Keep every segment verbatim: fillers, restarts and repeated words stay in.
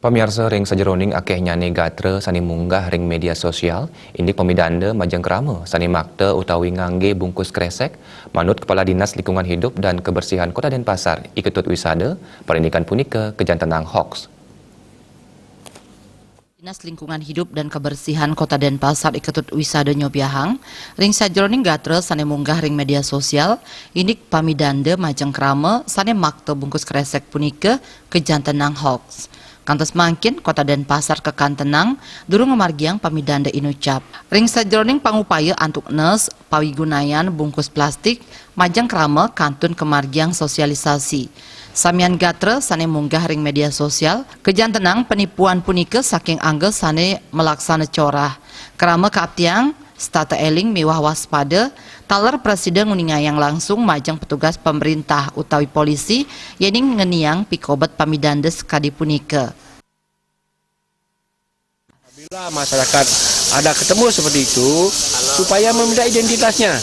Pamiarsa, ring sajeroning akéhnyane gatra sane munggah ring media sosial, indik pamidanda majeng krama sane makta utawi ngangge bungkus kresek, manut Kepala Dinas Lingkungan Hidup dan Kebersihan Kota Denpasar, I Ketut Wisada, parindikan punika kajantenang hoaks. Dinas Lingkungan Hidup dan Kebersihan Kota Denpasar, I Ketut Wisada, nyobiahang, ring sajeroning gatra sane munggah ring media sosial, indik pamidanda majeng krama sane makta bungkus kresek punika kajantenang hoaks. Kantos mangkin, Kota Denpasar kakantenang durung ngamargiang pamidanda inucap. Ring sajeroning pangupaya antuk nes pawigunayan bungkus plastik majeng krama kantun kamargiang sosialisasi. Samian gatra sane munggah ring media sosial kajantenang panipuan punika saking angga sane malaksana corah. Krama kaaptiang setata eling miwah waspada, taler prasida nguningayang langsung majeng petugas pamrintah utawi polisi yening ngeniang pikobet pamidanda sakadi punika. Bila masyarakat ada ketemu seperti itu, supaya meminta identitasnya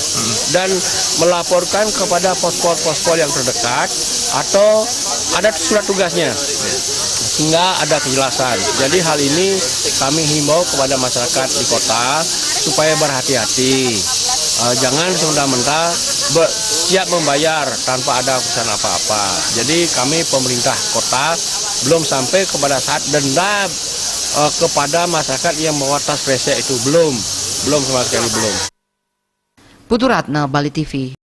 dan melaporkan kepada pospor-pospor yang terdekat atau ada surat tugasnya, sehingga ada kejelasan. Jadi, hal ini kami himbau kepada masyarakat di kota supaya berhati-hati. Eh, jangan semena-mena be-, siap membayar tanpa ada urusan apa-apa. Jadi, kami, pemerintah kota, belum sampai kepada saat denda, eh, kepada masyarakat yang membawa tas kresek itu. Belum, belum, sama sekali belum. Putu Ratna, Bali T V.